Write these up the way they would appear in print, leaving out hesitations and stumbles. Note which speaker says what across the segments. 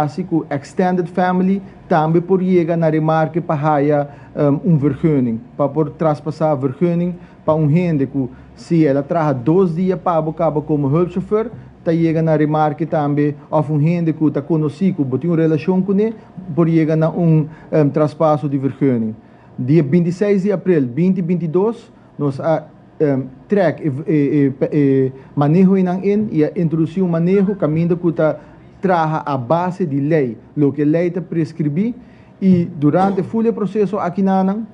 Speaker 1: Hasi ku extended family tambe por yega na remarke pa haya un vergunning, pa por traspasá vergunning pa un hende ku si el a traha 2 dia pa bo kaba komo hulpchauffeur, ta yega na remarke tambe, òf un hende ku ta konosí ku bo tin un relashon kuné, por yega na un traspaso di vergunning. Dia 26 di aprel 2022, nos a trek e maneho in i a introdusí un maneho kaminda ku ta traha a base di lei, loke lei ta preskribí. I durante e proseso aki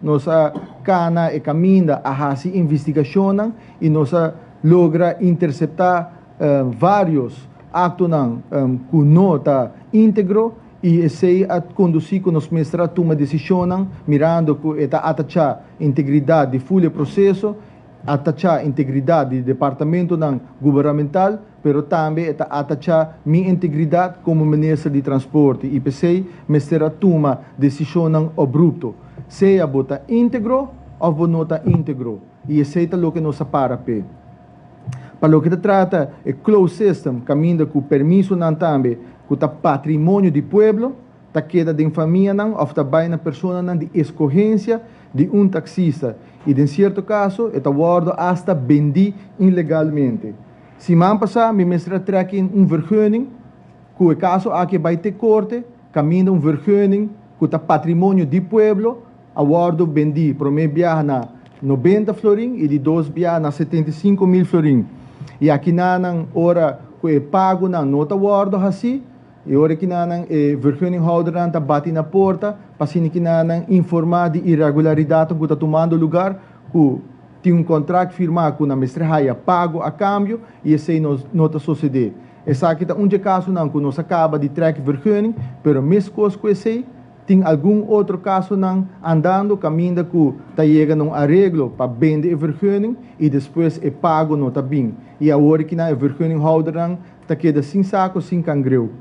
Speaker 1: nos a kana e kaminda a hasi investigashon i nos a logra interseptá vários aktonan ku no ta íntegro, i esei a kondusí ku nos mester a tuma desishon, mirando ku ta ataká integridat di full proseso, ataká integridat di departamento gubernamental, pero tambe ta ataká mi integridat komo minister di transporte, i p'esei mester a tuma desishon abrupto. Sea bo ta íntegro òf bo no ta íntegro. I esei ta loke nos a para p'e. Pa loke ta trata e closed system, kaminda ku permisonan tambe, ku ta patrimonio di pueblo, ta keda den famianan òf ta bai na personanan di eskohensia di un taksista. I den sierto kaso, e ta wòrdu hasta bendí ilegalmente. Siman pasá, mi mester a trek in un vergunning, ku e kaso aki a bai te korte, kaminda un vergunning, ku ta patrimonio di pueblo, a wòrdu bendí, promé biaha na 90 florin i di dos biaha na 75 mil florin. I aki nan ora ku e pagonan no ta wòrdu hasí, i ora ku nan e vergunninghouder nan ta bati na porta, pa asina ku nan informá di irregularidat ku ta tumando lugá, ku tin un kontrakt firmá ku nan mester haya pago a kambio, i esei no ta susedé. Esaki ta un kasonan ku nos a kaba di trek vergunning, pero meskos ku esei, tin algun otro kasonan andando kaminda ku ta yega na un areglo pa bende e vergunning i despues e pago no ta bin. I awor ku e vergunninghouder ta keda sin sako, sin kangreu.